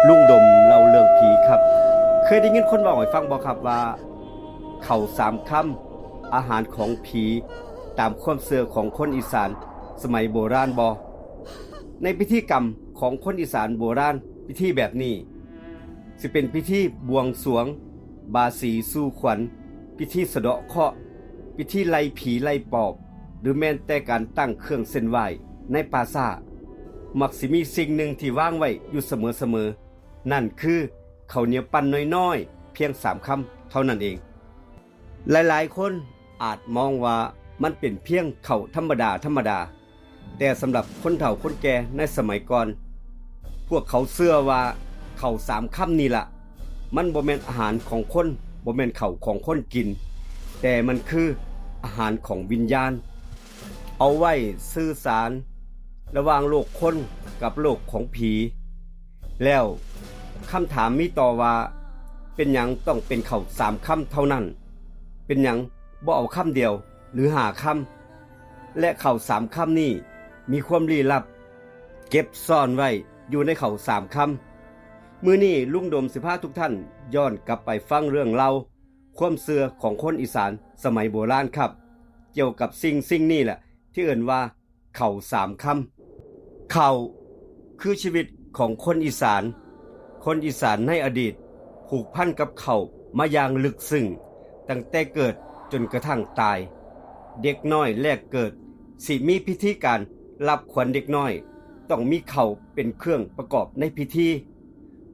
ລຸງດົມເລົ່າເລື່ອງຜີຄັບ. ເຄີຍໄດ້ຍິນຄົນເວົ້າໃຫ້ຟັງບໍ່ຄັບວ່າ ເຂົ້າສາມຄຳ ອາຫານຂອງຜີ ຕາມຄວາມເຊື່ອຂອງຄົນອີສານສະໄໝໂບລານບໍ່? ໃນພິທີກຳຂອງຄົນອີສານໂບລານ, ພິທີແບບນີ້ ຊິເປັນພິທີບວງສວງ, ບາສີສູ່ຂວັນ, ພິທີສະເດາະເຄາະ, ພິທີໄລ່ຜີໄລ່ປອບ ຫຼືແມ່ນແຕ່ການຕັ້ງເຄື່ອງເສັ້ນໄຫວ້ໃນປ່າຊ້າ, ມັກຊິມີສິ່ງໜຶ່ງທີ່ວາງໄວ້ຢູ່ສະເໝີໆ, ນັ້ນຄືເຂົ້າໜຽວປັ້ນນ້ອຍໆ ພຽງສາມຄຳເທົ່ານັ້ນເອງ. ຫຼາຍໆຄົນອາດມອງວ່າມັນເປັນພຽງເຂົ້າທຳມະດາໆ, ແຕ່ສຳລັບຄົນເຖົ້າຄົນແກ່ໃນສະໄໝກ່ອນ, ພວກເຂົາເຊື່ອວ່າເຂົ້າສາມຄຳນີ້ລະ ມັນບໍ່ແມ່ນອາຫານຂອງຄົນ, ບໍ່ແມ່ນເຂົ້າຂອງຄົນກິນ, ແຕ່ມັນຄືອາຫານຂອງວິນຍານ, ເອົາໄວ້ສື່ສານລະຫວ່າງໂລກຄົນກັບໂລກຂອງຜີ. ແລ້ວຄຳຖາມມີຕໍ່ວ່າ ເປັນຫຍັງຕ້ອງເປັນເຂົ້າສາມຄຳເທົ່ານັ້ນ? ເປັນຫຍັງບໍ່ເອົາຄຳດຽວ ຫຼືຫ້າຄຳ? ແລະເຂົ້າສາມຄຳນີ້ມີຄວາມລີ້ລັບ ເກັບຊ້ອນໄວ້ຢູ່ໃນເຂົ້າສາມຄຳ. ມື້ນີ້ລຸງດົມຊິພາທຸກທ່ານຍ້ອນກັບໄປຟັງເລື່ອງເລົ່າຄວາມເຊື່ອຂອງຄົນອີສານສະໄໝໂບລານຄັບ, ກ່ຽວກັບສິ່ງສິ່ງນີ້ແຫຼະ ທີ່ເອີ້ນວ່າເຂົ້າສາມຄຳ. ເຂົ້າຄືຊີວິດຂອງຄົນອີສານ. ຄົນອີສານໃນອະດີດຜູກພັນກັບເຂົ້າມາຢ່າງເລິກເຊິ່ງ, ຕັ້ງແຕ່ເກີດຈົນກະທັ່ງຕາຍ. ເດັກນ້ອຍແລກເກີດຊິມີພິທີການຮັບຂວັນເດັກນ້ອຍ, ຕ້ອງມີເຂົ້າເປັນເຄື່ອງປະກອບໃນພິທີ.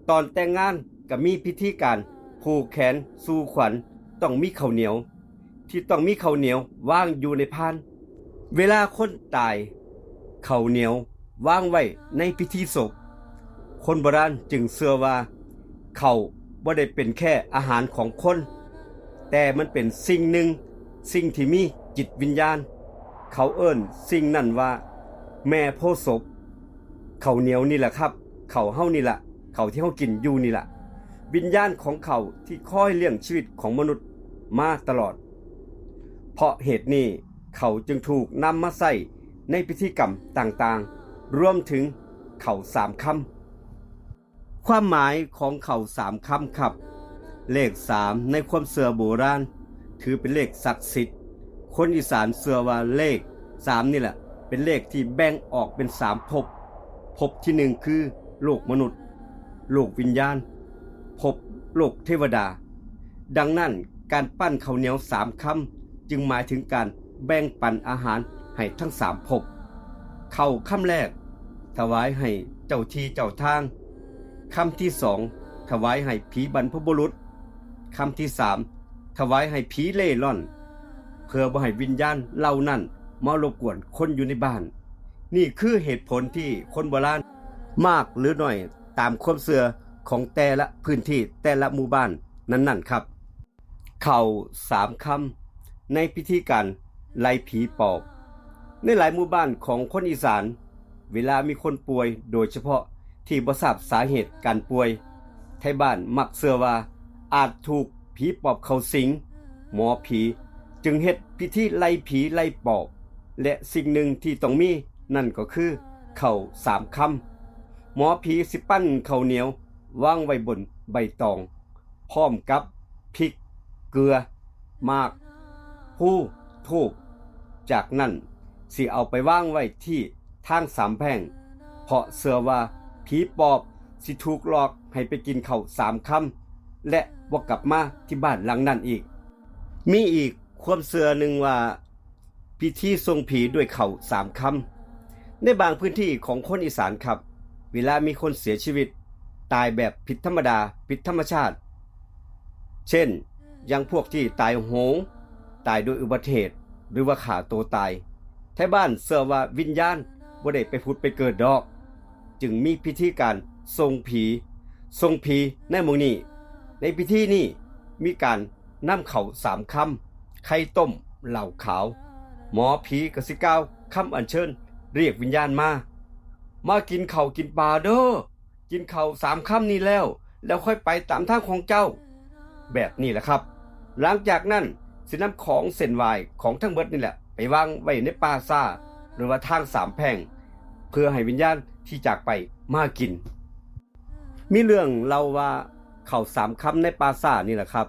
ຕອນແຕ່ງງານກະມີພິທີການຜູກແຂນສູ່ຂວັນ, ຕ້ອງມີເຂົ້າໜຽວ, ທີ່ຕ້ອງມີເຂົ້າໜຽວວາງຢູ່ໃນພານ. ເວລາຄົນຕາຍ, ເຂົ້າໜຽວວາງໄວ້ໃນພິທີສົບ. ຄົນໂບລານຈຶ່ງເຊື່ອວ່າ ເຂົ້າບໍ່ໄດ້ເປັນແຄ່ອາຫານຂອງຄົນ, ແຕ່ມັນເປັນສິ່ງໜຶ່ງ, ສິ່ງທີ່ມີຈິດວິນຍານ. ເຂົາເອີ້ນສິ່ງນັ້ນວ່າ ແມ່ໂພສົບ. ເຂົ້າໜຽວນີ້ລະຄັບ, ເຂົ້າເຮົານີ້ລະ, ເຂົ້າທີ່ເຮົາກິນຢູ່ນີ້ລະ, ວິນຍານຂອງເຂົ້າທີ່ຄອຍລ້ຽງຊີວິດຂອງມະນຸດມາຕະຫຼອດ. ເພາະເຫດນີ້, ເຂົ້າຈຶ່ງຖືກນຳມາໃຊ້ໃນພິທີກຳຕ່າງໆ, ລວມເຖິງເຂົ້າສາມຄຳ. ຄວາມໝາຍຂອງເຂົ້າສາມຄຳຄັບ. ເລກສາມໃນຄວາມເຊື່ອໂບລານ ຖືເປັນເລກສັກສິດ. ຄົນອີສານເຊື່ອວ່າເລກສາມນີ້ແຫຼະ ເປັນເລກທີ່ແບ່ງອອກເປັນສາມພົບ. ພົບທີໜຶ່ງຄືໂລກມະນຸດ, ໂລກວິນຍານ, ພົບໂລກເທວະດາ. ດັ່ງນັ້ນ, ການປັ້ນເຂົ້າໜຽວສາມຄຳ ຈຶ່ງໝາຍເຖິງການແບ່ງປັນອາຫານໃຫ້ທັງສາມພົບ. ເຂົ້າຄຳແລກ ຖວາຍໃຫ້ເຈົ້າທີ່ເຈົ້າທາງ, ຄຳທີສອງ ຖວາຍໃຫ້ຜີບັນພະບຸລຸດ, ຄຳທີສາມ ຖວາຍໃຫ້ຜີເລ່ລ່ອນ, ເພື່ອບໍ່ໃຫ້ວິນຍານເຫຼົ່ານັ້ນມາລົບກວນຄົນຢູ່ໃນບ້ານ. ນີ້ຄືເຫດຜົນທີ່ຄົນໂບລານ ມາກຫຼືໜ້ອຍຕາມຄວາມເຊື່ອຂອງແຕ່ລະພື້ນທີ່, ແຕ່ລະໝູ່ບ້ານນັ້ນໆຄັບ. ເຂົ້າສາມຄຳໃນພິທີການໄລ່ຜີປອບ. ໃນຫຼາຍໝູ່ບ້ານຂອງຄົນອີສານ, ເວລາມີຄົນປ່ວຍ, ໂດຍສະເພາະທີ່ບໍ່ຊາບສາເຫດການປ່ວຍ, ໄທບ້ານມັກເຊື່ອວ່າອາດຖືກຜີປອບເຂົ້າສິງ. ໝໍຜີຈຶ່ງເຮັດພິທີໄລ່ຜີໄລ່ປອບ, ແລະ ສິ່ງໜຶ່ງທີ່ຕ້ອງມີນັ້ນກໍຄືເຂົ້າສາມຄຳ. ໝໍຜີຊິປັ້ນເຂົ້າໜຽວວາງໄວ້ບົນໃບຕອງ ພ້ອມກັບພິກ, ເກືອ, ໝາກ, ພູ, ທູບ. ຈາກນັ້ນຊິເອົາໄປວາງໄວ້ທີ່ທາງສາມແພ່ງ, ເພາະເຊື່ອວ່າຜີປອບຊິຖືກຫຼອກໃຫ້ໄປກິນເຂົ້າສາມຄຳ ແລະ ບໍ່ກັບມາທີ່ບ້ານຫຼັງນັ້ນອີກ. ມີອີກຄວາມເຊື່ອໜຶ່ງວ່າ ພິທີສົ່ງຜີດ້ວຍເຂົ້າສາມຄຳ. ໃນບາງພື້ນທີ່ຂອງຄົນອີສານຄັບ, ເວລາມີຄົນເສຍຊີວິດ, ຕາຍແບບຜິດທຳມະດາ, ຜິດທຳມະຊາດ, ເຊັ່ນ ຢ່າງພວກທີ່ຕາຍໂຫງ, ຕາຍໂດຍອຸບັດຕິເຫດ ຫຼືວ່າຂ້າໂຕຕາຍ, ໄທບ້ານເຊື່ອວ່າວິນຍານບໍ່ໄດ້ໄປຜຸດໄປເກີດດອກ, ຈຶ່ງມີພິທີການສົ່ງຜີ. ສົ່ງຜີໃນໝ່ອງນີ້, ໃນພິທີນີ້ມີການ ນຳເຂົ້າສາມຄຳ, ໄຂ່ຕົ້ມ, ເຫຼົ້າຂາວ. ໝໍຜີກໍຊິກ່າວຄຳອັນເຊີນຮຽກວິນຍານມາ, ມາກິນເຂົ້າກິນປາເດີ, ກິນເຂົ້າສາມຄຳນີ້ແລ້ວ, ແລ້ວຄ່ອຍໄປຕາມທາງຂອງເຈົ້າ. ແບບນີ້ແຫຼະຄັບ. ຫຼັງຈາກນັ້ນຊິນຳຂອງເສັ້ນໄຫວ້ຂອງທັງເບິດນີ້ແຫຼະ ໄປວາງໄວ້ໃນປ່າຊ້າ ຫຼືວ່າທາງສາມແພ່ງ ເພື່ອໃຫ້ວິນຍານທີ່ຈາກໄປມາກິນ. ມີເລື່ອງເລົ່າວ່າເຂົ້າສາມຄຳໃນປ່າຊ້ານີ້ລະຄັບ.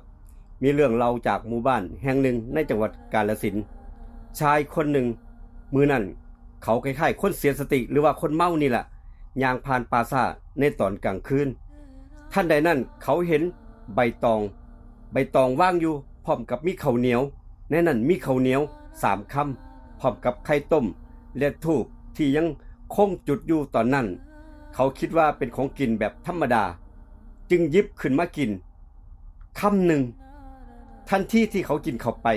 ມີເລື່ອງເລົ່າຈາກໝູ່ບ້ານແຫ່ງໜຶ່ງໃນຈັງຫວັດກາລະສິນ. ຊາຍຄົນໜຶ່ງ ມື້ນັ້ນເຂົາຄ້າຍໆຄົນເສຍສະຕິ ຫຼືວ່າຄົນເມົານີ້ລະ ຍ່າງຜ່ານປ່າຊ້າໃນຕອນກາງຄືນ. ທັນໃດນັ້ນເຂົາເຫັນໃບຕອງ ໃບຕອງວາງຢູ່ ພ້ອມກັບມີເຂົ້າໜຽວ, ໃນນັ້ນມີເຂົ້າໜຽວສາມຄຳ ພ້ອມກັບໄຂ່ຕົ້ມ ແລະ ທູບທີ່ຍັງຄົງຈຸດຢູ່ຕອນນັ້ນ. ເຂົາຄິດວ່າເປັນຂອງກິນແບບທຳມະດາ ຈຶ່ງຫຍິບຂຶ້ນມາກິນຄຳໜຶ່ງ. ທັນທີທີ່ເຂົາກິນເຂົ້າໄປ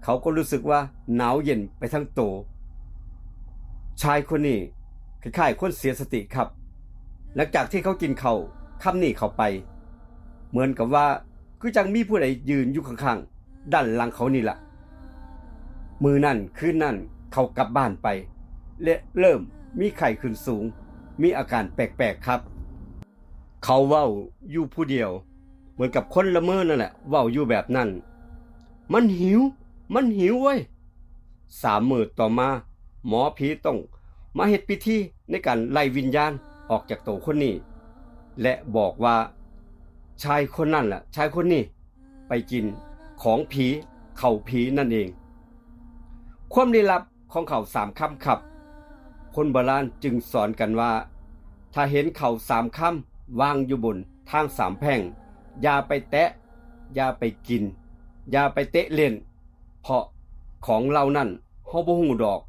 ເຂົາກໍຮູ້ສຶກວ່າໜາວເຢັນໄປທັງໂຕ. ຊາຍຄົນນີ້ຄ້າຍໆຄົນເສຍສະຕິຄັບ. ຫຼັງຈາກທີ່ເຂົາກິນເຂົ້າຄຳນີ້ເຂົ້າໄປ ເໝືອນກັບວ່າຄືຈັ່ງມີຜູ້ໃດຢືນຢູ່ຂ້າງໆ ດ້ານຫຼັງເຂົານີ້ລະ. ມື້ນັ້ນຄືນນັ້ນເຂົາກັບບ້ານໄປ ແລະ ເລີ່ມມີໄຂ້ຂຶ້ນສູງ, ມີອາການແປກໆຄັບ. ເຂົາເວົ້າຢູ່ຜູ້ດຽວ ເໝືອນກັບຄົນລະເມີນັ້ນແຫຼະ ເວົ້າຢູ່ແບບນັ້ນ. ມັນຫິວ, ມັນຫິວເວີຍ. ສາມມື້ຕໍ່ມາ ໝໍຜີຕ້ອງມາເຮັດພິທີໃນການໄລ່ວິນຍານອອກຈາກໂຕຄົນນີ້ ແລະ ບອກວ່າຊາຍຄົນນັ້ນລະ ຊາຍຄົນນີ້ໄປກິນຂອງຜີ, ເຂົ້າຜີນັ້ນເອງ. ຄວາມລີ້ລັບຂອງເຂົ້າສາມຄຳຄັບ. ຄົນໂບລານຈຶ່ງສອນກັນວ່າ ຖ້າເຫັນເຂົ້າສາມຄຳວາງຢູ່ບົນທາງສາມແພ່ງ ຢ່າໄປແຕະ, ຢ່າໄປກິນ, ຢ່າໄປເຕະຫຼິ້ນ, ເພາະຂອງເຫຼົ່ານັ້ນເຮົາບໍ່ຮູ້ດອກ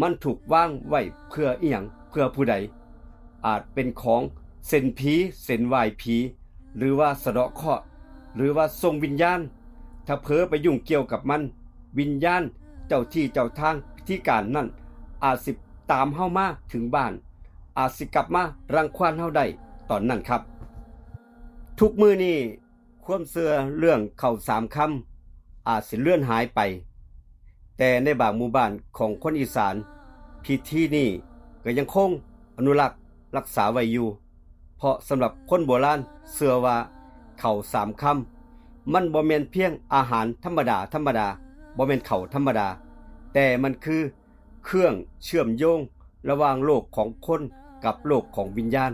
ມັນຖືກວາງໄວ້ເພື່ອອີ່ຫຍັງ, ເພື່ອຜູ້ໃດ. ອາດເປັນຂອງເສັ້ນຜີ, ເສັ້ນໄຫວ້ຜີ ຫຼືວ່າສະເດາະເຄາະ ຫຼືວ່າສົ່ງວິນຍານ. ຖ້າເຜີໄປຫຍຸ້ງກ່ຽວກັບມັນ, ວິນຍານເຈົ້າທີ່ເຈົ້າທາງພິທີການນັ້ນອາດຊິຕາມເຮົາມາເຖິງບ້ານ, ອາດຊິກັບມາລັງຄວານເຮົາໄດ້ຕອນນັ້ນຄັບ. ທຸກມື້ນີ້ ຄວາມເຊື່ອເລື່ອງເຂົ້າສາມຄຳອາດຊິເລືອນຫາຍໄປ, ແຕ່ໃນບາງໝູ່ບ້ານຂອງຄົນອີສານ, ພິທີນີ້ກໍຍັງຄົງອະນຸລັກຮັກສາໄວ້ຢູ່. ເພາະສຳລັບຄົນໂບລານເຊື່ອວ່າເຂົ້າສາມຄຳ ມັນບໍ່ແມ່ນພຽງອາຫານທຳມະດາ, ທຳມະດາ, ບໍ່ແມ່ນເຂົ້າທຳມະດາ, ແຕ່ມັນຄື ເຄື່ອງເຊື່ອມໂຍງລະຫວ່າງໂລກຂອງຄົນກັບໂລກຂອງວິນຍານ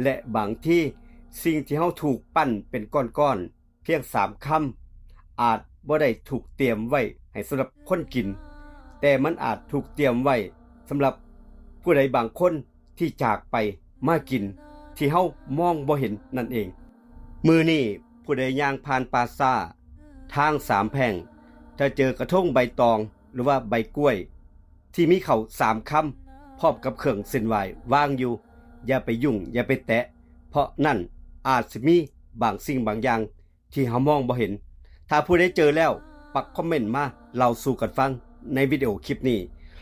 ແລະ ບາງທີສິ່ງທີ່ເຮົາຖືກປັ້ນເປັນກ້ອນໆພຽງສາມຄຳ ອາດບໍ່ໄດ້ຖືກຕຽມໄວ້ໃຫ້ສຳລັບຄົນກິນ, ແຕ່ມັນອາດຖືກຕຽມໄວ້ສຳລັບຜູ້ໃດບາງຄົນ ທີ່ຈາກໄປມາກິນ ທີ່ເຮົາມອງບໍ່ເຫັນນັ້ນເອງ. ມື້ນີ້ຜູ້ໃດຍ່າງຜ່ານປ່າຊ້າທາງສາມແພ່ງ, ຖ້າເຈີກະທົງໃບຕອງ ຫຼືວ່າໃບກ້ວຍ ທີ່ມີເຂົ້າສາມຄຳ ພ້ອມກັບເຄື່ອງເສັ້ນໄຫວ້ວາງຢູ່, ຢ່າໄປຫຍຸ້ງ, ຢ່າໄປແຕະ, ເພາະນັ້ນອາດຊິມີບາງສິ່ງບາງຢ່າງ ທີ່ເຮົາມອງບໍ່ເຫັນ. ຖ້າຜູ້ໃດເຈີແລ້ວ ປັກຄອມເມັນມາເລົ່າສູ່ກັນຟັງໃນວິດີໂອຄລິບນີ້.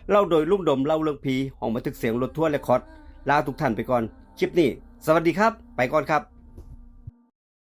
ເລົ່າໂດຍລຸງດົມເລົ່າເລື່ອງຜີ ຫ້ອງບັນທຶກສຽງລົດທົວເຣຄອດ. ລາທຸກທ່ານໄປກ່ອນ. ຄລິບນີ້ ສະຫວັດດີຄັບ. ໄປກ່ອນຄັບ.